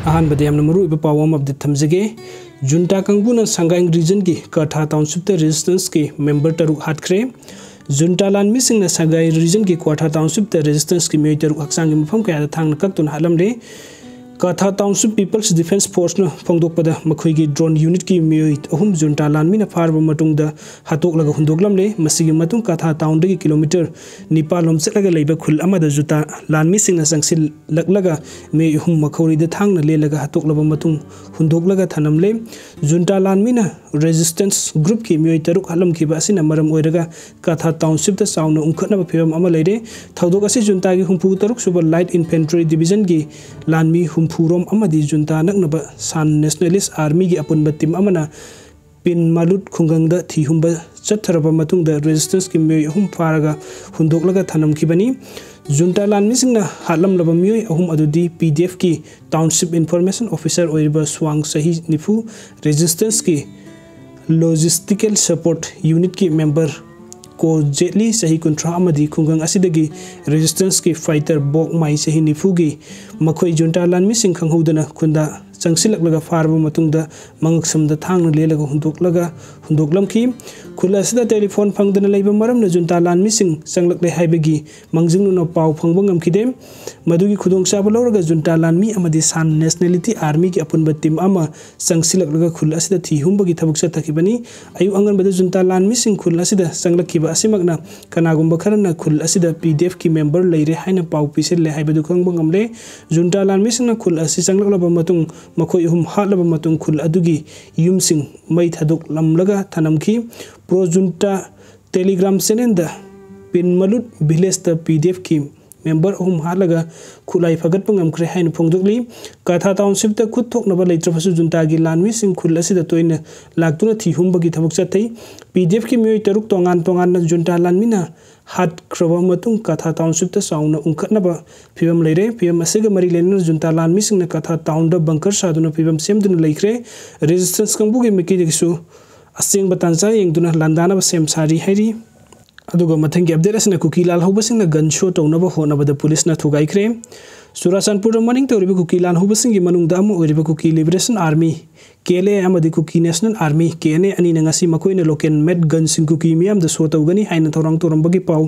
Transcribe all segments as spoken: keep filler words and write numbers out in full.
ꯑꯍꯥꯟꯕꯗ ꯌꯥꯝꯅ ꯃꯔꯨꯑꯣꯏꯕ ꯄꯥꯎ ꯑꯃ ꯑꯞꯗꯦꯠ ꯊꯝꯖꯒꯦ꯫ ꯖꯨꯟꯇꯥ ꯀꯥꯡꯕꯨꯅ ꯁꯪꯒꯥꯏ ꯔꯤꯖꯟꯒꯤ ꯀꯊꯥ ꯇꯥꯎꯟꯁꯤꯞꯇ ꯔꯦꯖꯤꯁꯇꯦꯟꯁꯀꯤ ꯃꯦꯝꯕꯔ ꯇꯔꯨꯛ ꯍꯥꯠꯈ꯭ꯔꯦ꯫ ꯖꯨꯟꯇꯥ ꯂꯥꯟꯃꯤꯁꯤꯡꯅ ꯁꯪꯒꯥꯏ ꯔꯤꯖꯟꯒꯤ ꯀ꯭ꯋꯥꯊꯥ ꯇꯥꯎꯟꯁꯤꯞꯇ ꯔꯦꯖꯤꯁꯇꯦꯟꯁꯀꯤ ꯃꯤꯑꯣꯏ ꯇꯔꯨꯛ ꯍꯛꯆꯥꯡꯒꯤ ꯃꯐꯝ ꯀꯌꯥꯗ ꯊꯥꯡꯅ ꯀꯛꯇꯨꯅ ꯍꯥꯠꯂꯝꯂꯦ꯫ ꯀꯊꯥ ꯇꯥꯎꯟꯁꯤꯞ ꯄꯤꯄꯜꯁ ꯗꯤꯐꯦꯟꯁ ꯐꯣꯔꯁꯅ ꯐꯣꯡꯗꯣꯛꯄꯗ, ꯃꯈꯣꯏꯒꯤ ꯗ꯭ꯔꯣꯟ ꯌꯨꯅꯤꯠꯀꯤ ꯃꯤꯑꯣꯏ ꯑꯍꯨꯝ ꯖꯨꯟꯇꯥ ꯂꯥꯟꯃꯤꯅ ꯐꯥꯔꯕ ꯃꯇꯨꯡꯗ ꯍꯥꯠꯇꯣꯛꯂꯒ ꯍꯨꯟꯗꯣꯛꯂꯝꯂꯦ꯫ ꯃꯁꯤꯒꯤ ꯃꯇꯨꯡ ꯀꯊꯥ ꯇꯥꯎꯟꯗꯒꯤ ꯀꯤꯂꯣꯃꯤꯇꯔ ꯅꯤꯄꯥꯜ ꯂꯣꯝ ꯆꯠꯂꯒ ꯂꯩꯕ ꯈꯨꯜ ꯑꯃꯗ ꯖꯨꯟꯇꯥ ꯂꯥꯟꯃꯤꯁꯤꯡꯅ ꯆꯪꯁꯤꯜꯂꯛꯂꯒ ꯃꯤꯑꯣꯏ ꯑꯍꯨꯝ ꯃꯈꯧꯔꯤꯗ ꯊꯥꯡꯅ ꯂꯦꯜꯂꯒ ꯍꯥꯠꯇꯣꯛꯂꯕ ꯃꯇꯨꯡ ꯍꯨꯟꯗꯣꯛꯂꯒ ꯊꯅꯝꯂꯦ꯫ ꯖꯨꯟꯇꯥ ꯂꯥꯟꯃꯤꯅ ꯔꯦꯖꯤꯁꯇꯦꯟꯁ ꯒ꯭ꯔꯨꯞꯀꯤ ꯃꯤꯑꯣꯏ ꯇꯔꯨꯛ ꯍꯥꯠꯂꯝꯈꯤꯕ ꯑꯁꯤꯅ ꯃꯔꯝ ꯑꯣꯏꯔꯒ ꯀꯊꯥ ꯇꯥꯎꯟꯁꯤꯞꯇ ꯆꯥꯎꯅ ꯎꯪꯈꯠꯅꯕ ꯐꯤꯕꯝ ꯑꯃ ꯂꯩꯔꯦ꯫ ꯊꯧꯗꯣꯛ ꯑꯁꯤ ꯖꯨꯟꯇꯥꯒꯤ ꯍꯨꯝꯐꯨ ꯇꯔꯨꯛ ꯁꯨꯕ ꯂꯥꯏꯠ ꯏꯟꯐꯦꯟꯇ꯭ꯔꯤ ꯗꯤꯕꯤꯖꯟꯒꯤ ꯂꯥꯟꯃꯤ ꯍꯨꯝꯐꯨ ꯔꯣꯝ ꯑꯃꯗꯤ ꯖꯨꯟꯇꯥ ꯅꯛꯅꯕ ꯁꯥꯟ ꯅꯦꯁꯅꯦꯂꯤꯁ ꯑꯥꯔꯃꯤꯒꯤ ꯑꯄꯨꯟꯕ ꯇꯤꯝ ꯑꯃꯅ ꯄꯤꯟ ꯃꯥꯂꯨꯠ ꯈꯨꯡꯒꯪꯗ ꯊꯤꯍꯨꯝꯕ ꯆꯠꯊꯔꯕ ꯃꯇꯨꯡꯗ ꯔꯦꯖꯤꯁꯇꯦꯟꯁꯀꯤ ꯃꯤꯑꯣꯏ ꯑꯍꯨꯝ ꯐꯥꯔꯒ ꯍꯨꯟꯗꯣꯛꯂꯒ ꯊꯅꯝꯈꯤꯕꯅꯤ꯫ ꯖꯨꯟꯇꯥ ꯂꯥꯟꯃꯤꯁꯤꯡꯅ ꯍꯥꯠꯂꯝꯂꯕ ꯃꯤꯑꯣꯏ ꯑꯍꯨꯝ ꯑꯗꯨꯗꯤ ꯄꯤ ꯗꯤ ꯑꯦꯐꯀꯤ ꯇꯥꯎꯟꯁꯤꯞ ꯏꯟꯐꯣꯔꯃꯦꯁꯟ ꯑꯣꯐꯤꯁꯥꯔ ꯑꯣꯏꯔꯤꯕ ꯁ꯭ꯋꯥꯡ, ꯆꯍꯤ ꯅꯤꯐꯨ, ꯔꯦꯖꯤꯁꯇꯦꯟꯁꯀꯤ ꯂꯣꯖꯤꯁꯇꯤꯀꯦꯜ ꯁꯄꯣꯔꯠ ꯌꯨꯅꯤꯠꯀꯤ ꯃꯦꯝꯕꯔ ꯀꯣ ꯖꯦꯠꯂꯤ, ꯆꯍꯤ ꯀꯨꯟꯊ꯭ꯔꯥ, ꯑꯃꯗꯤ ꯈꯨꯡꯒꯪ ꯑꯁꯤꯗꯒꯤ ꯔꯦꯖꯤꯁꯇꯦꯟꯁꯀꯤ ꯐꯥꯏꯇꯔ ꯕꯣꯛ ꯃꯥꯏ, ꯆꯍꯤ ꯅꯤꯐꯨꯒꯤ, ꯃꯈꯣꯏ ꯖꯨꯟꯇꯥ ꯂꯥꯟꯃꯤꯁꯤꯡ ꯈꯪꯍꯧꯗꯅ ꯈꯨꯟꯗ ꯆꯪꯁꯤꯜꯂꯛꯂꯒ ꯐꯥꯔꯕ ꯃꯇꯨꯡꯗ ꯃꯉꯛꯁꯝꯗ ꯊꯥꯡꯅ ꯂꯦꯜꯂꯒ ꯍꯨꯟꯗꯣꯛꯂꯒ ꯍꯨꯟꯗꯣꯛꯂꯝꯈꯤ꯫ ꯈꯨꯜ ꯑꯁꯤꯗ ꯇꯦꯂꯤꯐꯣꯟ ꯐꯪꯗꯅ ꯂꯩꯕ ꯃꯔꯝꯅ ꯖꯨꯟꯇꯥ ꯂꯥꯟꯃꯤꯁꯤꯡ ꯆꯪꯂꯛꯂꯦ ꯍꯥꯏꯕꯒꯤ ꯃꯥꯡꯖꯧꯅꯅ ꯄꯥꯎ ꯐꯪꯕ ꯉꯝꯈꯤꯗꯦ꯫ ꯃꯗꯨꯒꯤ ꯈꯨꯗꯣꯡꯆꯥꯕ ꯂꯧꯔꯒ ꯖꯨꯟꯇꯥ ꯂꯥꯟꯃꯤ ꯑꯃꯗꯤ ꯁꯥꯟ ꯅꯦꯁꯅꯦꯂꯤꯇꯤ ꯑꯥꯔꯃꯤꯒꯤ ꯑꯄꯨꯟꯕ ꯇꯤꯝ ꯑꯃ ꯆꯪꯁꯤꯜꯂꯛꯂꯒ ꯈꯨꯜ ꯑꯁꯤꯗ ꯊꯤ ꯍꯨꯝꯕꯒꯤ ꯊꯕꯛ ꯆꯠꯊꯈꯤꯕꯅꯤ꯫ ꯑꯌꯨꯛ ꯑꯉꯟꯕꯗ ꯖꯨꯟꯇꯥ ꯂꯥꯟꯃꯤꯁꯤꯡ ꯈꯨꯜ ꯑꯁꯤꯗ ꯆꯪꯂꯛꯈꯤꯕ ꯑꯁꯤꯃꯛꯅ ꯀꯅꯥꯒꯨꯝꯕ ꯈꯔꯅ ꯈꯨꯜ ꯑꯁꯤꯗ ꯄꯤ ꯗꯤ ꯑꯦꯐꯀꯤ ꯃꯦꯝꯕꯔ ꯂꯩꯔꯦ ꯍꯥꯏꯅ ꯄꯥꯎ ꯄꯤꯁꯤꯜꯂꯦ ꯍꯥꯏꯕꯗꯨ ꯈꯪꯕ ꯉꯝꯂꯦ꯫ ꯖꯨꯟꯇꯥ ꯂꯥꯟꯃꯤꯁꯤꯡꯅ ꯈꯨꯜ ꯑꯁꯤ ꯆꯪꯂꯛꯂꯕ ꯃꯇꯨꯡ ꯃꯈꯣꯏ ꯑꯍꯨꯝ ꯍꯥꯠꯂꯕ ꯃꯇꯨꯡ ꯈꯨꯜ ꯑꯗꯨꯒꯤ ꯌꯨꯝꯁꯤꯡ ꯃꯩ ꯊꯥꯗꯣꯛꯂꯝꯂꯒ ꯊꯅꯝꯈꯤ꯫ ꯄ꯭ꯔꯣ ꯖꯨꯟꯇꯥ ꯇꯦꯂꯤꯒ꯭ꯔꯥꯝ ꯆꯦꯅꯦꯜꯗ ꯄꯤꯟꯃꯂꯨꯠ ꯚꯤꯂꯦꯖꯇ ꯄꯤ ꯗꯤ ꯑꯦꯐꯀꯤ ꯃꯦꯝꯕꯔ ꯑꯍꯨꯝ ꯍꯥꯠꯂꯒ ꯈꯨꯠꯂꯥꯏ ꯐꯒꯠꯄ ꯉꯝꯈ꯭ꯔꯦ ꯍꯥꯏꯅ ꯐꯣꯡꯗꯣꯛꯂꯤ꯫ ꯀꯥꯊꯥ ꯇꯥꯎꯟꯁꯤꯞꯇ ꯈꯨꯠ ꯊꯣꯛꯅꯕ ꯂꯩꯇ꯭ꯔꯕꯁꯨ ꯖꯨꯟꯇꯥꯒꯤ ꯂꯥꯟꯃꯤꯁꯤꯡ ꯈꯨꯜ ꯑꯁꯤꯗ ꯇꯣꯏꯅ ꯂꯥꯛꯇꯨꯅ ꯊꯤ ꯍꯨꯝꯕꯒꯤ ꯊꯕꯛ ꯆꯠꯊꯩ꯫ ꯄꯤ ꯗꯤ ꯑꯦꯐꯀꯤ ꯃꯤꯑꯣꯏ ꯇꯔꯨꯛ ꯇꯣꯉꯥꯟ ꯇꯣꯉꯥꯟꯅ ꯖꯨꯟꯇꯥ ꯂꯥꯟꯃꯤꯅ ꯍꯥꯠꯈ꯭ꯔꯕ ꯃꯇꯨꯡ ꯀꯥꯊꯥ ꯇꯥꯎꯟꯁꯤꯞꯇ ꯆꯥꯎꯅ ꯎꯪꯈꯠꯅꯕ ꯐꯤꯕꯝ ꯂꯩꯔꯦ꯫ ꯐꯤꯕꯝ ꯑꯁꯤꯒ ꯃꯔꯤ ꯂꯩꯅꯅ ꯖꯨꯟꯇꯥ ꯂꯥꯟꯃꯤꯁꯤꯡꯅ ꯀꯥꯊꯥ ꯇꯥꯎꯟꯗ ꯕꯪꯀꯔ ꯁꯥꯗꯨꯅ ꯐꯤꯕꯝ ꯁꯦꯝꯗꯨꯅ ꯂꯩꯈ꯭ꯔꯦ꯫ ꯔꯦꯖꯤꯁꯇꯦꯟꯁ ꯀꯥꯡꯕꯨꯒꯤ ꯃꯥꯏꯀꯩꯗꯒꯤꯁꯨ ꯑꯁꯦꯡꯕ ꯇꯥꯟꯖꯥ ꯌꯦꯡꯗꯨꯅ ꯂꯥꯟꯗꯥꯅꯕ ꯁꯦꯝ ꯁꯥꯔꯤ ꯍꯥꯏꯔꯤ꯫ ꯑꯗꯨꯒ ꯃꯊꯪꯒꯤ ꯑꯞꯗꯦꯠ ꯑꯁꯤꯅ ꯀꯨꯀꯤ ꯂꯥꯜꯍꯧꯕꯁꯤꯡꯅ ꯒꯟ ꯁꯣ ꯇꯧꯅꯕ ꯍꯣꯠꯅꯕꯗ ꯄꯨꯂꯤꯁꯅ ꯊꯨꯒꯥꯏꯈ꯭ꯔꯦ꯫ ꯆꯨꯔꯥꯆꯥꯟꯄꯨꯔꯗ ꯃꯅꯤꯡ ꯇꯧꯔꯤꯕ ꯀꯨꯀꯤ ꯂꯥꯜꯍꯧꯕꯁꯤꯡꯒꯤ ꯃꯅꯨꯡꯗ ꯑꯃ ꯑꯣꯏꯔꯤꯕ Kuki liberation army, K L A, ꯑꯃꯗꯤ Kuki national army, K N A, ꯑꯅꯤꯅ ꯉꯁꯤ ꯃꯈꯣꯏꯅ ꯂꯣꯀꯦꯜ ꯃꯦꯗ ꯒꯟꯁꯤꯡ ꯀꯨꯀꯤ ꯃꯤꯌꯥꯝꯗ ꯁꯣ ꯇꯧꯒꯅꯤ ꯍꯥꯏꯅ ꯊꯧꯔꯥꯡ ꯇꯧꯔꯝꯕꯒꯤ ꯄꯥꯎ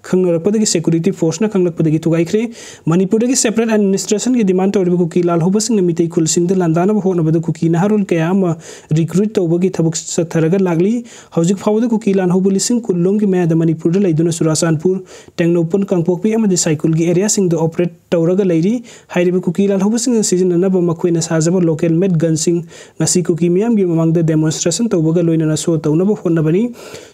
ꯈꯪꯅꯔꯛꯄꯗꯒꯤ ꯁꯦꯀ꯭ꯌꯨꯔꯤꯇꯤ ꯐꯣꯔꯁꯅ ꯈꯪꯂꯛꯄꯗꯒꯤ ꯊꯨꯒꯥꯏꯈ꯭ꯔꯦ꯫ ꯃꯅꯤꯄꯨꯔꯗꯒꯤ ꯁꯦꯄꯔꯦꯠ ꯑꯦꯗꯃꯤꯅꯤꯁꯇ꯭ꯔꯦꯁꯟꯒꯤ ꯗꯤꯃꯥꯟ ꯇꯧꯔꯤꯕ ꯀꯨꯀꯤ ꯂꯥꯜꯍꯧꯕꯁꯤꯡꯅ ꯃꯤꯇꯩ ꯈꯨꯜꯁꯤꯡꯗ ꯂꯥꯟꯗꯥꯅꯕ ꯍꯣꯠꯅꯕꯗ ꯀꯨꯀꯤ ꯅꯍꯥꯔꯣꯜ ꯀꯌꯥ ꯑꯃ ꯔꯤꯀ꯭ꯔꯨꯠ ꯇꯧꯕꯒꯤ ꯊꯕꯛ ꯆꯠꯊꯔꯒ ꯂꯥꯛꯂꯤ꯫ ꯍꯧꯖꯤꯛ ꯐꯥꯎꯕꯗ ꯀꯨꯀꯤ ꯂꯥꯜꯍꯧꯕ ꯂꯤꯁꯤꯡ ꯀꯨꯟ ꯂꯣꯝꯒꯤ ꯃꯌꯥꯗ ꯃꯅꯤꯄꯨꯔꯗ ꯂꯩꯗꯨꯅ ꯆꯨꯔꯥꯆꯥꯟꯄꯨꯔ, ꯇꯦꯡꯅꯧꯄꯜ, ꯀꯥꯡꯄꯣꯛꯄꯤ ꯑꯃꯗꯤ ꯁꯥꯏꯀꯨꯜꯒꯤ ꯑꯦꯔꯤꯌꯥꯁꯤꯡꯗ ꯑꯣꯄꯔꯦꯠ ꯇꯧꯔꯒ ꯂꯩꯔꯤ꯫ ꯍꯥꯏꯔꯤꯕ ꯀꯨꯀꯤ ꯂꯥꯜꯍꯧꯕꯁꯤꯡꯅ ꯁꯤꯖꯤꯟꯅꯅꯕ ꯃꯈꯣꯏꯅ ꯁꯥꯖꯕ ꯂꯣꯀꯦꯜ ꯃꯦꯗ ꯒꯟꯁꯤꯡ ꯉꯁꯤ ꯀꯨꯀꯤ ꯃꯤꯌꯥꯝꯒꯤ ꯃꯃꯥꯡꯗ ꯗꯦꯃꯣꯟꯁꯇ꯭ꯔꯦꯁꯟ ꯇꯧꯕꯒ ꯂꯣꯏꯅꯅ ꯁꯣ ꯇꯧꯅꯕ ꯍꯣꯠꯅꯕꯅꯤ꯫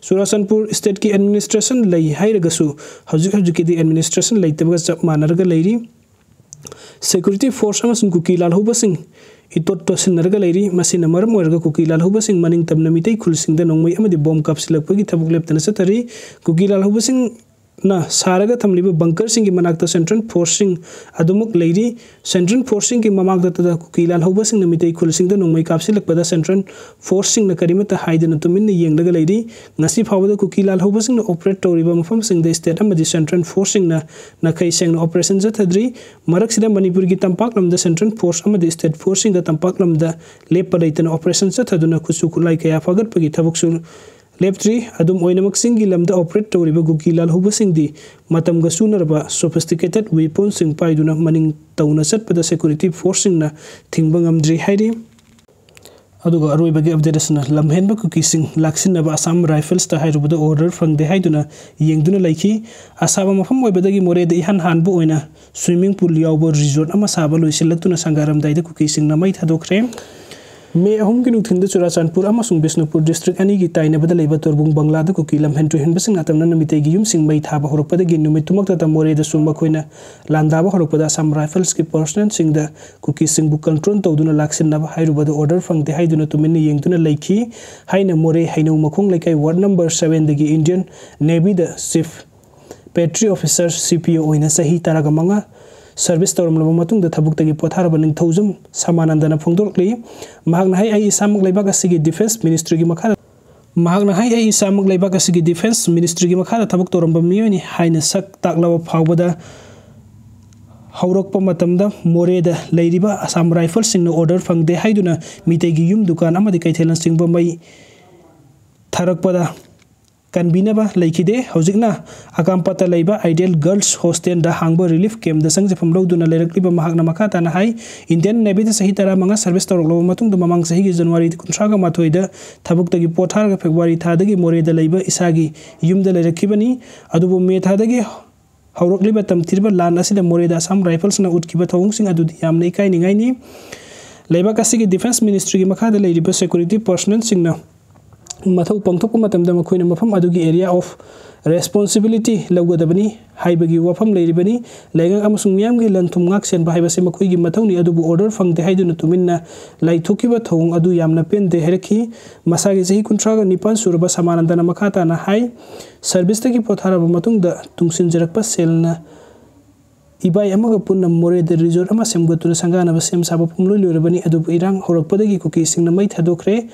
ꯆꯨꯔꯥꯆꯥꯟꯄꯨꯔ ꯁ꯭ꯇꯦꯠꯀꯤ ꯑꯦꯗꯃꯤꯅꯤꯁꯇ꯭ꯔꯦꯁꯟ ꯂꯩ ꯍꯥꯏꯔꯒꯁꯨ ꯍꯧꯖꯤꯛ ꯍꯧꯖꯤꯛꯀꯤꯗꯤ ꯑꯦꯗꯃꯤꯅꯤꯁꯇ꯭ꯔꯦꯁꯟ ꯂꯩꯇꯕꯒ ꯆꯞ ꯃꯥꯟꯅꯔꯒ ꯂꯩꯔꯤ꯫ ꯁꯦꯀ꯭ꯌꯨꯔꯤꯇꯤ ꯐꯣꯔꯁ ꯑꯃꯁꯨꯡ ꯀꯨꯀꯤ ꯂꯥꯜꯍꯧꯕꯁꯤꯡ ꯏꯇꯣꯠ ꯇꯣꯠꯁꯤꯟꯅꯔꯒ ꯂꯩꯔꯤ꯫ ꯃꯁꯤꯅ ꯃꯔꯝ ꯑꯣꯏꯔꯒ ꯀꯨꯀꯤ ꯂꯥꯜꯍꯧꯕꯁꯤꯡ ꯃꯅꯤꯡ ꯇꯝꯅ ꯃꯤꯇꯩ ꯈꯨꯜꯁꯤꯡꯗ ꯅꯣꯡꯃꯩ ꯑꯃꯗꯤ ꯕꯣꯝ ꯀꯥꯞꯁꯤꯜꯂꯛꯄꯒꯤ ꯊꯕꯛ ꯂꯦꯞꯇꯅ ꯆꯠꯊꯔꯤ꯫ ꯀꯨꯀꯤ ꯂꯥꯜꯍꯧꯕꯁꯤꯡꯅ ꯁꯥꯔꯒ ꯊꯝꯂꯤꯕ ꯕꯪꯀꯔꯁꯤꯡꯒꯤ ꯃꯅꯥꯛꯇ ꯁꯦꯟꯇ꯭ꯔꯦꯜ ꯐꯣꯔꯁꯁꯤꯡ ꯑꯗꯨꯃꯛ ꯂꯩꯔꯤ꯫ ꯁꯦꯟꯇ꯭ꯔꯦꯜ ꯐꯣꯔꯁꯁꯤꯡꯒꯤ ꯃꯃꯥꯡꯗ ꯀꯨꯀꯤ ꯂꯥꯜꯍꯧꯕꯁꯤꯡꯅ ꯃꯤꯇꯩ ꯈꯨꯜꯁꯤꯡꯗ ꯅꯣꯡꯃꯩ ꯀꯥꯞꯁꯤꯜꯂꯛꯄꯗ ꯁꯦꯟꯇ꯭ꯔꯦꯜ ꯐꯣꯔꯁꯁꯤꯡꯅ ꯀꯔꯤꯃꯠꯇ ꯍꯥꯏꯗꯅ ꯇꯨꯃꯤꯟꯅ ꯌꯦꯡꯂꯒ ꯂꯩꯔꯤ꯫ ꯉꯁꯤ ꯐꯥꯎꯕꯗ ꯀꯨꯀꯤ ꯂꯥꯜꯍꯧꯕꯁꯤꯡꯅ ꯑꯣꯄꯔꯦꯠ ꯇꯧꯔꯤꯕ ꯃꯐꯝꯁꯤꯡꯗ ꯁ꯭ꯇꯦꯠ ꯑꯃꯗꯤ ꯁꯦꯟꯇ꯭ꯔꯦꯜ ꯐꯣꯔꯁꯁꯤꯡꯅ ꯅꯥꯈꯩ ꯁꯦꯡꯅ ꯑꯣꯄꯔꯦꯁꯟ ꯆꯠꯊꯗ꯭ꯔꯤ꯫ ꯃꯔꯛꯁꯤꯗ ꯃꯅꯤꯄꯨꯔꯒꯤ ꯇꯝꯄꯥꯛ ꯂꯝꯗ ꯁꯦꯟꯇ꯭ꯔꯦꯜ ꯐꯣꯔꯁ ꯑꯃꯗꯤ ꯁ꯭ꯇꯦꯠ ꯐꯣꯔꯁꯁꯤꯡꯒ ꯇꯝꯄꯥꯛ ꯂꯝꯗ ꯂꯦꯞꯄ ꯂꯩꯇꯅ ꯑꯣꯄꯔꯦꯁꯟ ꯆꯠꯊꯗꯨꯅ ꯈꯨꯠꯁꯨ ꯈꯨꯠꯂꯥꯏ ꯀꯌꯥ ꯐꯥꯒꯠꯄꯒꯤ ꯊꯕꯛꯁꯨ ꯂꯦꯞꯇ꯭ꯔꯤ꯫ ꯑꯗꯨꯝ ꯑꯣꯏꯅꯃꯛ ꯆꯤꯡꯒꯤ ꯂꯝꯗ ꯑꯣꯄꯔꯦꯠ ꯇꯧꯔꯤꯕ ꯀꯨꯀꯤ ꯂꯥꯜꯍꯧꯕꯁꯤꯡꯗꯤ ꯃꯇꯝꯒ ꯆꯨꯅꯔꯕ ꯁꯣꯐꯤꯁꯇꯤꯀꯦꯇꯦꯠ ꯋꯦꯄꯣꯟꯁꯤꯡ ꯄꯥꯏꯗꯨꯅ ꯃꯅꯤꯡ ꯇꯧꯅ ꯆꯠꯄꯗ ꯁꯦꯀ꯭ꯌꯨꯔꯤꯇꯤ ꯐꯣꯔꯁꯁꯤꯡꯅ ꯊꯤꯡꯕ ꯉꯝꯗ꯭ꯔꯤ ꯍꯥꯏꯔꯤ꯫ ꯑꯗꯨꯒ ꯑꯔꯣꯏꯕꯒꯤ ꯑꯞꯗꯦꯠ ꯑꯁꯤꯅ ꯂꯝꯍꯦꯟꯕ ꯀꯨꯀꯤꯁꯤꯡ ꯂꯥꯛꯁꯤꯟꯅꯕ ꯑꯁꯥꯝ ꯔꯥꯏꯐꯜꯁꯇ ꯍꯥꯏꯔꯨꯕꯗ ꯑꯣꯔꯗꯔ ꯐꯪꯗꯦ ꯍꯥꯏꯗꯨꯅ ꯌꯦꯡꯗꯨꯅ ꯂꯩꯈꯤ꯫ ꯑꯁꯥꯕ ꯃꯐꯝ ꯑꯣꯏꯕꯗꯒꯤ ꯃꯣꯔꯦꯗ ꯏꯍꯥꯟ ꯍꯥꯟꯕ ꯑꯣꯏꯅ ꯁ꯭ꯋꯤꯃꯤꯡ ꯄꯨꯜ ꯌꯥꯎꯕ ꯔꯤꯖꯣꯔꯠ ꯑꯃ ꯁꯥꯕ ꯂꯣꯏꯁꯤꯜꯂꯛꯇꯨꯅ ꯁꯪꯒꯥꯔꯝꯗꯥꯏꯗ ꯀꯨꯀꯤꯁꯤꯡꯅ ꯃꯩ ꯊꯥꯗꯣꯛꯈ꯭ꯔꯦ꯫ ꯃꯦ ꯑꯍꯨꯝꯒꯤ ꯅꯨꯡꯊꯤꯜꯗ ꯆꯨꯔꯥꯆꯥꯟꯄꯨꯔ ꯑꯃꯁꯨꯡ ꯕꯤꯁꯅꯨꯄꯨꯔ ꯗꯤꯁꯇ꯭ꯔꯤꯛ ꯑꯅꯤꯒꯤ ꯇꯥꯏꯅꯕꯗ ꯂꯩꯕ ꯇꯣꯔꯕꯨꯡ ꯕꯪꯂꯥꯗ ꯀꯨꯀꯤ ꯂꯝꯍꯦꯟ ꯇꯨꯍꯦꯟꯕꯁꯤꯡꯅ ꯑꯇꯝꯅꯅ ꯃꯤꯇꯩꯒꯤ ꯌꯨꯝꯁꯤꯡ ꯃꯩ ꯊꯥꯕ ꯍꯧꯔꯛꯄꯗꯒꯤ ꯅꯨꯃꯤꯠꯇꯨꯃꯛꯇꯗ ꯃꯣꯔꯦꯗꯁꯨ ꯃꯈꯣꯏꯅ ꯂꯥꯟꯗꯥꯕ ꯍꯧꯔꯛꯄꯗ ꯑꯁꯥꯝ ꯔꯥꯏꯐꯜꯁꯀꯤ ꯄꯔꯁꯅꯦꯜꯁꯤꯡꯗ ꯀꯨꯀꯤꯁꯤꯡꯕꯨ ꯀꯟꯇ꯭ꯔꯣꯜ ꯇꯧꯗꯨꯅ ꯂꯥꯛꯁꯤꯟꯅꯕ ꯍꯥꯏꯔꯨꯕꯗ ꯑꯣꯔꯗꯔ ꯐꯪꯗꯦ ꯍꯥꯏꯗꯨꯅ ꯇꯨꯃꯤꯟꯅ ꯌꯦꯡꯗꯨꯅ ꯂꯩꯈꯤ ꯍꯥꯏꯅ ꯃꯣꯔꯦ ꯍꯩꯅꯧ ꯃꯈꯣꯡ ꯂꯩꯀꯥꯏ ꯋꯥꯔꯗ ꯅꯝꯕꯔ ꯁꯚꯦꯟꯗꯒꯤ ꯏꯟꯗꯤꯌꯟ ꯅꯦꯚꯤꯗ chief petty officer, C P ꯑꯣ, ꯑꯣꯏꯅ ꯆꯍꯤ ꯇꯔꯥꯒ ꯃꯉꯥ ꯁꯔꯚꯤꯁ ꯇꯧꯔꯝꯂꯕ ꯃꯇꯨꯡꯗ ꯊꯕꯛꯇꯒꯤ ꯄꯣꯊꯥꯔꯕ ꯅꯤꯡꯊꯧꯖꯝ ꯁꯃꯥꯅꯟꯗꯅ ꯐꯣꯡꯗꯣꯔꯛꯂꯤ꯫ ꯃꯍꯥꯛꯅ ꯍꯥꯏ, "ꯑꯩ ꯏꯁꯥꯃꯛ ꯂꯩꯕꯥꯛ ꯑꯁꯤꯒꯤ ꯗꯤꯐꯦꯟꯁ ꯃꯤꯅꯤꯁꯇ꯭ꯔꯤꯒꯤ ꯃꯈꯥꯗ", ꯃꯍꯥꯛꯅ ꯍꯥꯏ, "ꯑꯩ ꯏꯁꯥꯃꯛ ꯂꯩꯕꯥꯛ ꯑꯁꯤꯒꯤ ꯗꯤꯐꯦꯟꯁ ꯃꯤꯅꯤꯁꯇ꯭ꯔꯤꯒꯤ ꯃꯈꯥꯗ ꯊꯕꯛ ꯇꯧꯔꯝꯕ ꯃꯤꯑꯣꯏꯅꯤ" ꯍꯥꯏꯅ ꯁꯛ ꯇꯥꯛꯂꯕ ꯐꯥꯎꯕꯗ ꯍꯧꯔꯛꯄ ꯃꯇꯝꯗ ꯃꯣꯔꯦꯗ ꯂꯩꯔꯤꯕ ꯑꯁꯥꯝ ꯔꯥꯏꯐꯜꯁꯤꯡꯅ ꯑꯣꯔꯗꯔ ꯐꯪꯗꯦ ꯍꯥꯏꯗꯨꯅ ꯃꯤꯇꯩꯒꯤ ꯌꯨꯝ, ꯗꯨꯀꯥꯟ ꯑꯃꯗꯤ ꯀꯩꯊꯦꯜꯅꯆꯤꯡꯕ ꯃꯩ ꯊꯥꯔꯛꯄꯗ ꯀꯟꯕꯤꯅꯕ ꯂꯩꯈꯤꯗꯦ꯫ ꯍꯧꯖꯤꯛꯅ ꯑꯀꯥꯝꯄꯥꯠꯇ ꯂꯩꯕ ꯑꯥꯏꯗꯤꯌꯦꯜ ꯒꯔꯜꯁ ꯍꯣꯁꯇꯦꯜꯗ ꯍꯥꯡꯕ ꯔꯤꯂꯤꯐ ꯀꯦꯝꯞꯇ ꯆꯪꯖꯐꯝ ꯂꯧꯗꯨꯅ ꯂꯩꯔꯛꯂꯤꯕ ꯃꯍꯥꯛꯅ ꯃꯈꯥ ꯇꯥꯅ ꯍꯥꯏ, ꯏꯟꯗꯤꯌꯟ ꯅꯦꯚꯤꯗ ꯆꯍꯤ ꯇꯔꯥꯃꯉꯥ ꯁꯔꯚꯤꯁ ꯇꯧꯔꯛꯂꯕ ꯃꯇꯨꯡꯗ ꯃꯃꯥꯡ ꯆꯍꯤꯒꯤ ꯖꯅꯋꯥꯔꯤ ꯀꯨꯟꯊ꯭ꯔꯥꯒ ꯃꯥꯊꯣꯏꯗ ꯊꯕꯛꯇꯒꯤ ꯄꯣꯊꯥꯔꯒ ꯐꯦꯕ꯭ꯔꯨꯋꯥꯔꯤ ꯊꯥꯗꯒꯤ ꯃꯣꯔꯦꯗ ꯂꯩꯕ ꯏꯁꯥꯒꯤ ꯌꯨꯝꯗ ꯂꯩꯔꯛꯈꯤꯕꯅꯤ꯫ ꯑꯗꯨꯕꯨ ꯃꯦ ꯊꯥꯗꯒꯤ ꯍꯧꯔꯛꯂꯤꯕ ꯇꯝꯊꯤꯔꯕ ꯂꯥꯟ ꯑꯁꯤꯗ ꯃꯣꯔꯦꯗ ꯑꯁꯥꯝ ꯔꯥꯏꯐꯜꯁꯅ ꯎꯠꯈꯤꯕ ꯊꯧꯑꯣꯡꯁꯤꯡ ꯑꯗꯨꯗꯤ ꯌꯥꯝꯅ ꯏꯀꯥꯏꯅꯤꯡꯉꯥꯏꯅꯤ꯫ ꯂꯩꯕꯥꯛ ꯑꯁꯤꯒꯤ ꯗꯤꯐꯦꯟꯁ ꯃꯤꯅꯤꯁꯇ꯭ꯔꯤꯒꯤ ꯃꯈꯥꯗ ꯂꯩꯔꯤꯕ ꯁꯦꯀ꯭ꯌꯨꯔꯤꯇꯤ ꯄꯔꯁꯅꯦꯜꯁꯤꯡꯅ ꯃꯊꯧ ꯄꯥꯡꯊꯣꯛꯄ ꯃꯇꯝꯗ ꯃꯈꯣꯏꯅ ꯃꯐꯝ ꯑꯗꯨꯒꯤ ꯑꯦꯔꯤꯌꯥ ꯑꯣꯐ ꯔꯦꯁꯄꯣꯟꯁꯤꯕꯤꯂꯤꯇꯤ ꯂꯧꯒꯗꯕꯅꯤ ꯍꯥꯏꯕꯒꯤ ꯋꯥꯐꯝ ꯂꯩꯔꯤꯕꯅꯤ꯫ ꯂꯩꯉꯥꯛ ꯑꯃꯁꯨꯡ ꯃꯤꯌꯥꯝꯒꯤ ꯂꯟ ꯊꯨꯝ ꯉꯥꯛ ꯁꯦꯟꯕ ꯍꯥꯏꯕꯁꯤ ꯃꯈꯣꯏꯒꯤ ꯃꯊꯧꯅꯤ, ꯑꯗꯨꯕꯨ ꯑꯣꯔꯗꯔ ꯐꯪꯗꯦ ꯍꯥꯏꯗꯨꯅ ꯇꯨꯃꯤꯟꯅ ꯂꯩꯊꯣꯛꯈꯤꯕ ꯊꯧꯑꯣꯡ ꯑꯗꯨ ꯌꯥꯝꯅ ꯄꯦꯟꯗꯦ ꯍꯥꯏꯔꯛꯈꯤ꯫ ꯃꯁꯥꯒꯤ ꯆꯍꯤ ꯀꯨꯟꯊ꯭ꯔꯥꯒ ꯅꯤꯄꯥꯟ ꯁꯨꯔꯕ ꯁꯃꯥꯅꯟꯗꯅ ꯃꯈꯥ ꯇꯥꯅ ꯍꯥꯏ, ꯁꯔꯚꯤꯁꯇꯒꯤ ꯄꯣꯊꯥꯔꯕ ꯃꯇꯨꯡꯗ ꯇꯨꯡꯁꯤꯟꯖꯔꯛꯄ ꯁꯦꯜꯅ ꯏꯕꯥꯏ ꯑꯃꯒ ꯄꯨꯟꯅ ꯃꯣꯔꯦꯗ ꯔꯤꯖꯣꯔꯠ ꯑꯃ ꯁꯦꯝꯒꯠꯇꯨꯅ ꯁꯪꯒꯥꯅꯕ ꯁꯦꯝ ꯁꯥꯕ ꯄꯨꯝꯂꯣꯏ ꯂꯣꯏꯔꯕꯅꯤ, ꯑꯗꯨꯕꯨ ꯏꯔꯥꯡ ꯍꯧꯔꯛꯄꯗꯒꯤ ꯀꯨꯀꯤꯁꯤꯡꯅ ꯃꯩ ꯊꯥꯗꯣꯛꯈ꯭ꯔꯦ꯫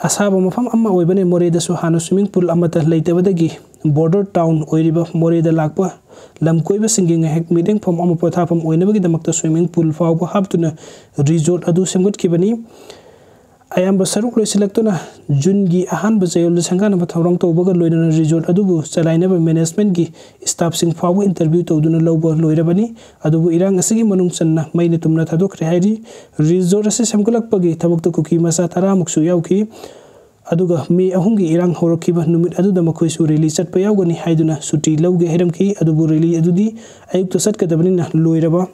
ꯑꯁꯥꯕ ꯃꯐꯝ ꯑꯃ ꯑꯣꯏꯕꯅ ꯃꯣꯔꯦꯗꯁꯨ ꯍꯥꯟꯅ ꯁ꯭ꯋꯤꯃꯤꯡ ꯄꯨꯜ ꯑꯃꯠꯇ ꯂꯩꯇꯕꯗꯒꯤ ꯕꯣꯔꯗꯔ ꯇꯥꯎꯟ ꯑꯣꯏꯔꯤꯕ ꯃꯣꯔꯦꯗ ꯂꯥꯛꯄ ꯂꯝ ꯀꯣꯏꯕꯁꯤꯡꯒꯤ ꯉꯥꯏꯍꯥꯛ ꯃꯤꯠꯌꯦꯡꯐꯝ ꯑꯃ ꯄꯣꯊꯥꯐꯝ ꯑꯣꯏꯅꯕꯒꯤꯗꯃꯛꯇ ꯁ꯭ꯋꯤꯃꯤꯡ ꯄꯨꯜ ꯐꯥꯎꯕ ꯍꯥꯞꯇꯨꯅ ꯔꯤꯖꯣꯔꯠ ꯑꯗꯨ ꯁꯦꯝꯒꯠꯈꯤꯕꯅꯤ꯫ ꯑꯌꯥꯝꯕ ꯁꯔꯨꯛ ꯂꯣꯏꯁꯤꯜꯂꯛꯇꯨꯅ ꯖꯨꯟꯒꯤ ꯑꯍꯥꯟꯕ ꯆꯌꯣꯜꯗ ꯁꯪꯒꯥꯅꯕ ꯊꯧꯔꯥꯡ ꯇꯧꯕꯒ ꯂꯣꯏꯅꯅ ꯔꯤꯖꯣꯔꯠ ꯑꯗꯨꯕꯨ ꯆꯂꯥꯏꯅꯕ ꯃꯦꯅꯦꯖꯃꯦꯟꯠꯀꯤ ꯁ꯭ꯇꯥꯐꯁꯤꯡ ꯐꯥꯎꯕ ꯏꯟꯇꯔꯚ꯭ꯌꯨ ꯇꯧꯗꯨꯅ ꯂꯧꯕ ꯂꯣꯏꯔꯕꯅꯤ꯫ ꯑꯗꯨꯕꯨ ꯏꯔꯥꯡ ꯑꯁꯤꯒꯤ ꯃꯅꯨꯡ ꯆꯟꯅ ꯃꯩꯅ ꯇꯨꯝꯅ ꯊꯥꯗꯣꯛꯈ꯭ꯔꯦ ꯍꯥꯏꯔꯤ꯫ ꯔꯤꯖꯣꯔꯠ ꯑꯁꯤ ꯁꯦꯝꯒꯠꯂꯛꯄꯒꯤ ꯊꯕꯛꯇ ꯀꯨꯀꯤ ꯃꯆꯥ ꯇꯔꯥꯃꯨꯛꯁꯨ ꯌꯥꯎꯈꯤ꯫ ꯑꯗꯨꯒ ꯃꯦ ꯑꯍꯨꯝꯒꯤ ꯏꯔꯥꯡ ꯍꯧꯔꯛꯈꯤꯕ ꯅꯨꯃꯤꯠ ꯑꯗꯨꯗ ꯃꯈꯣꯏꯁꯨ ꯔꯦꯂꯤ ꯆꯠꯄ ꯌꯥꯎꯒꯅꯤ ꯍꯥꯏꯗꯨꯅ ꯁꯨꯇꯤ ꯂꯧꯒꯦ ꯍꯥꯏꯔꯝꯈꯤ꯫ ꯑꯗꯨꯕꯨ ꯔꯦꯂꯤ ꯑꯗꯨꯗꯤ ꯑꯌꯨꯛꯇ ꯆꯠꯀꯗꯕꯅꯤꯅ ꯂꯣꯏꯔꯕ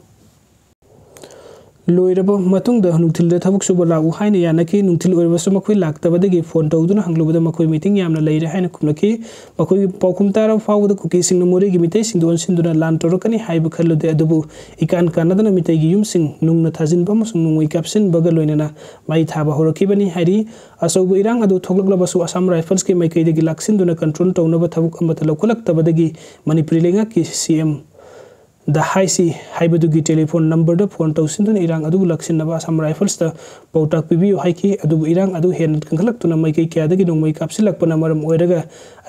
ꯂꯣꯏꯔꯕ ꯃꯇꯨꯡꯗ ꯅꯨꯡꯊꯤꯜꯗ ꯊꯕꯛ ꯁꯨꯕ ꯂꯥꯛꯎ ꯍꯥꯏꯅ ꯌꯥꯅꯈꯤ꯫ ꯅꯨꯡꯊꯤꯜ ꯑꯣꯏꯔꯕꯁꯨ ꯃꯈꯣꯏ ꯂꯥꯛꯇꯕꯗꯒꯤ ꯐꯣꯟ ꯇꯧꯗꯨꯅ ꯍꯪꯂꯨꯕꯗ ꯃꯈꯣꯏ ꯃꯤꯇꯤꯡ ꯌꯥꯝꯅ ꯂꯩꯔꯦ ꯍꯥꯏꯅ ꯈꯨꯝꯂꯛꯈꯤ꯫ ꯃꯈꯣꯏꯒꯤ ꯄꯥꯎꯈꯨꯝ ꯇꯥꯔꯕ ꯐꯥꯎꯕꯗ ꯀꯨꯀꯤꯁꯤꯡꯅ ꯃꯣꯔꯦꯒꯤ ꯃꯤꯇꯩꯁꯤꯡꯗ ꯑꯣꯟꯁꯤꯟꯗꯨꯅ ꯂꯥꯟ ꯇꯧꯔꯛꯀꯅꯤ ꯍꯥꯏꯕ ꯈꯜꯂꯨꯗꯦ꯫ ꯑꯗꯨꯕꯨ ꯏꯀꯥꯟ ꯀꯥꯟꯅꯗꯅ ꯃꯤꯇꯩꯒꯤ ꯌꯨꯝꯁꯤꯡ ꯅꯨꯡꯅ ꯊꯥꯖꯤꯟꯕ ꯑꯃꯁꯨꯡ ꯅꯣꯡꯃꯩ ꯀꯥꯞꯁꯤꯟꯕꯒ ꯂꯣꯏꯅꯅ ꯃꯩ ꯊꯥꯕ ꯍꯧꯔꯛꯈꯤꯕꯅꯤ ꯍꯥꯏꯔꯤ꯫ ꯑꯆꯧꯕ ꯏꯔꯥꯡ ꯑꯗꯨ ꯊꯣꯛꯂꯛꯂꯕꯁꯨ ꯑꯁꯥꯝ ꯔꯥꯏꯐꯜꯁꯀꯤ ꯃꯥꯏꯀꯩꯗꯒꯤ ꯂꯥꯛꯁꯤꯟꯗꯨꯅ ꯀꯟꯇ꯭ꯔꯣꯜ ꯇꯧꯅꯕ ꯊꯕꯛ ꯑꯃꯠꯇ ꯂꯧꯈꯠꯂꯛꯇꯕꯗꯒꯤ ꯃꯅꯤꯄꯨꯔꯤ ꯂꯩꯉꯥꯛꯀꯤ ꯁꯤ ꯑꯦꯝ ꯗ ꯍꯥꯏꯁꯤ ꯍꯥꯏꯕꯗꯨꯒꯤ ꯇꯦꯂꯤꯐꯣꯟ ꯅꯝꯕꯔꯗ ꯐꯣꯟ ꯇꯧꯁꯤꯟꯗꯨꯅ ꯏꯔꯥꯡ ꯑꯗꯨꯕꯨ ꯂꯥꯛꯁꯤꯟꯅꯕ ꯑꯁꯥꯝ ꯔꯥꯏꯐꯜꯁꯇ ꯄꯥꯎꯇꯥꯛ ꯄꯤꯕꯤꯌꯨ ꯍꯥꯏꯈꯤ꯫ ꯑꯗꯨꯕꯨ ꯏꯔꯥꯡ ꯑꯗꯨ ꯍꯦꯟꯅ ꯀꯟꯈꯠꯂꯛꯇꯨꯅ ꯃꯥꯏꯀꯩ ꯀꯌꯥꯗꯒꯤ ꯅꯣꯡꯃꯩ ꯀꯥꯞꯁꯤꯜꯂꯛꯄꯅ ꯃꯔꯝ ꯑꯣꯏꯔꯒ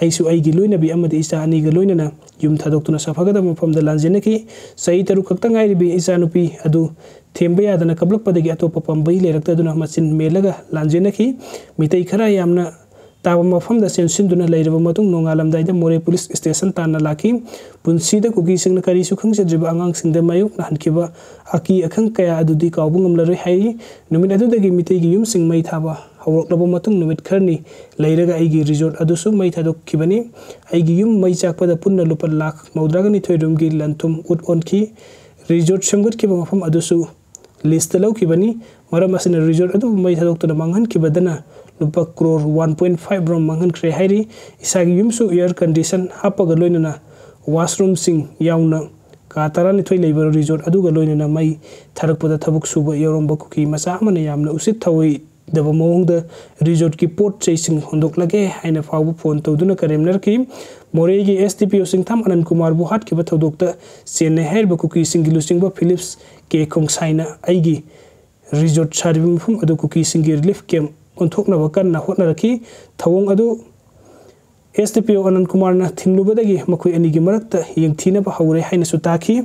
ꯑꯩꯁꯨ ꯑꯩꯒꯤ ꯂꯣꯏꯅꯕꯤ ꯑꯃꯗꯤ ꯏꯆꯥ ꯑꯅꯤꯒ ꯂꯣꯏꯅꯅ ꯌꯨꯝ ꯊꯥꯗꯣꯛꯇꯨꯅ ꯁꯥꯐꯒꯗꯕ ꯃꯐꯝꯗ ꯂꯥꯟꯖꯦꯟꯅꯈꯤ꯫ ꯆꯍꯤ ꯇꯔꯨꯛ ꯈꯛꯇ ꯉꯥꯏꯔꯤꯕꯤ ꯏꯆꯥꯅꯨꯄꯤ ꯑꯗꯨ ꯊꯦꯝꯕ ꯌꯥꯗꯅ ꯀꯞꯂꯛꯄꯗꯒꯤ ꯑꯇꯣꯞꯄ ꯄꯥꯝꯕꯩ ꯂꯩꯔꯛꯇꯗꯨꯅ ꯃꯆꯤꯟ ꯃꯦꯜꯂꯒ ꯂꯥꯟꯖꯦꯟꯅꯈꯤ꯫ ꯃꯤꯇꯩ ꯈꯔ ꯌꯥꯝꯅ ꯇꯥꯕ ꯃꯐꯝꯗ ꯆꯦꯟꯁꯤꯟꯗꯨꯅ ꯂꯩꯔꯕ ꯃꯇꯨꯡ ꯅꯣꯡꯉꯥꯜꯂꯝꯗꯥꯏꯗ ꯃꯣꯔꯦ ꯄꯨꯂꯤꯁ ꯁ꯭ꯇꯦꯁꯟ ꯇꯥꯟꯅ ꯂꯥꯛꯈꯤ꯫ ꯄꯨꯟꯁꯤꯗ ꯀꯨꯀꯤꯁꯤꯡꯅ ꯀꯔꯤꯁꯨ ꯈꯪꯖꯗ꯭ꯔꯤꯕ ꯑꯉꯥꯡꯁꯤꯡꯗ ꯃꯥꯌꯣꯛꯅꯍꯟꯈꯤꯕ ꯑꯀꯤ ꯑꯈꯪ ꯀꯌꯥ ꯑꯗꯨꯗꯤ ꯀꯥꯎꯕ ꯉꯝꯂꯔꯣꯏ ꯍꯥꯏꯔꯤ꯫ ꯅꯨꯃꯤꯠ ꯑꯗꯨꯗꯒꯤ ꯃꯤꯇꯩꯒꯤ ꯌꯨꯝꯁꯤꯡ ꯃꯩ ꯊꯥꯕ ꯍꯧꯔꯛꯂꯕ ꯃꯇꯨꯡ ꯅꯨꯃꯤꯠ ꯈꯔꯅꯤ ꯂꯩꯔꯒ ꯑꯩꯒꯤ ꯔꯤꯖꯣꯔꯠ ꯑꯗꯨꯁꯨ ꯃꯩ ꯊꯥꯗꯣꯛꯈꯤꯕꯅꯤ꯫ ꯑꯩꯒꯤ ꯌꯨꯝ ꯃꯩ ꯆꯥꯛꯄꯗ ꯄꯨꯟꯅ ꯂꯨꯄꯥ ꯂꯥꯈ ꯃꯧꯗ꯭ꯔꯥꯒ ꯅꯤꯊꯣꯏ ꯔꯣꯝꯒꯤ ꯂꯟ ꯊꯨꯝ ꯎꯠ ꯑꯣꯟꯈꯤ꯫ ꯔꯤꯖꯣꯔꯠ ꯁꯦꯝꯒꯠꯈꯤꯕ ꯃꯐꯝ ꯑꯗꯨꯁꯨ ꯂꯤꯁꯇ ꯂꯧꯈꯤꯕꯅꯤ꯫ ꯃꯔꯝ ꯑꯁꯤꯅ ꯔꯤꯖꯣꯔꯠ ꯑꯗꯨꯕꯨ ꯃꯩ ꯊꯥꯗꯣꯛꯇꯨꯅ ꯃꯥꯡꯍꯟꯈꯤꯕꯗꯅ ꯂꯨꯄꯥ ꯀ꯭ꯔꯣꯔ ꯋꯥꯟ ꯄꯣꯏꯟ ꯐꯥꯏꯚ ꯔꯣꯝ ꯃꯥꯡꯍꯟꯈ꯭ꯔꯦ ꯍꯥꯏꯔꯤ꯫ ꯏꯁꯥꯒꯤ ꯌꯨꯝꯁꯨ ꯑꯦꯌꯔ ꯀꯟꯗꯤꯁꯟ ꯍꯥꯞꯄꯒ ꯂꯣꯏꯅꯅ ꯋꯥꯁꯔꯨꯝꯁꯤꯡ ꯌꯥꯎꯅ ꯀꯥ ꯇꯔꯥꯅꯤꯊꯣꯏ ꯂꯩꯕ ꯔꯤꯖꯣꯔꯠ ꯑꯗꯨꯒ ꯂꯣꯏꯅꯅ ꯃꯩ ꯊꯥꯔꯛꯄꯗ ꯊꯕꯛ ꯁꯨꯕ ꯌꯥꯎꯔꯝꯕ ꯀꯨꯀꯤ ꯃꯆꯥ ꯑꯃꯅ ꯌꯥꯝꯅ ꯎꯁꯤꯠ ꯊꯑꯣꯏꯗꯕ ꯃꯑꯣꯡꯗ ꯔꯤꯖꯣꯔꯠꯀꯤ ꯄꯣꯠ ꯆꯩꯁꯤꯡ ꯍꯣꯟꯗꯣꯛꯂꯒꯦ ꯍꯥꯏꯅ ꯐꯥꯎꯕ ꯐꯣꯟ ꯇꯧꯗꯨꯅ ꯀꯔꯦꯝꯅꯔꯛꯈꯤ꯫ ꯃꯣꯔꯦꯒꯤ ꯑꯦꯁ ꯗꯤ ꯄꯤ ꯑꯣ ꯁꯤꯡꯊꯥꯝ ꯑꯅꯟ ꯀꯨꯃꯥꯔꯕꯨ ꯍꯥꯠꯈꯤꯕ ꯊꯧꯗꯣꯛꯇ ꯆꯦꯟꯅꯩ ꯍꯥꯏꯔꯤꯕ ꯀꯨꯀꯤꯁꯤꯡꯒꯤ ꯂꯨꯆꯤꯡꯕ ꯐꯤꯂꯤꯞꯁ ꯀꯦ ꯈꯣꯡꯁꯥꯏꯅ ꯑꯩꯒꯤ ꯔꯤꯖꯣꯔꯠ ꯁꯥꯔꯤꯕ ꯃꯐꯝ ꯑꯗꯨ ꯀꯨꯀꯤꯁꯤꯡꯒꯤ ꯔꯤꯂꯤꯐ ꯀꯦꯝꯞ ꯑꯣꯟꯊꯣꯛꯅꯕ ꯀꯟꯅ ꯍꯣꯠꯅꯔꯛꯈꯤ꯫ ꯊꯧꯑꯣꯡ ꯑꯗꯨ ꯑꯦꯁ ꯗꯤ ꯄꯤ ꯑꯣ ꯑꯅꯟ ꯀꯨꯃꯥꯔꯅ ꯊꯤꯡꯂꯨꯕꯗꯒꯤ ꯃꯈꯣꯏ ꯑꯅꯤꯒꯤ ꯃꯔꯛꯇ ꯌꯦꯡꯊꯤꯅꯕ ꯍꯧꯔꯦ ꯍꯥꯏꯅꯁꯨ ꯇꯥꯈꯤ꯫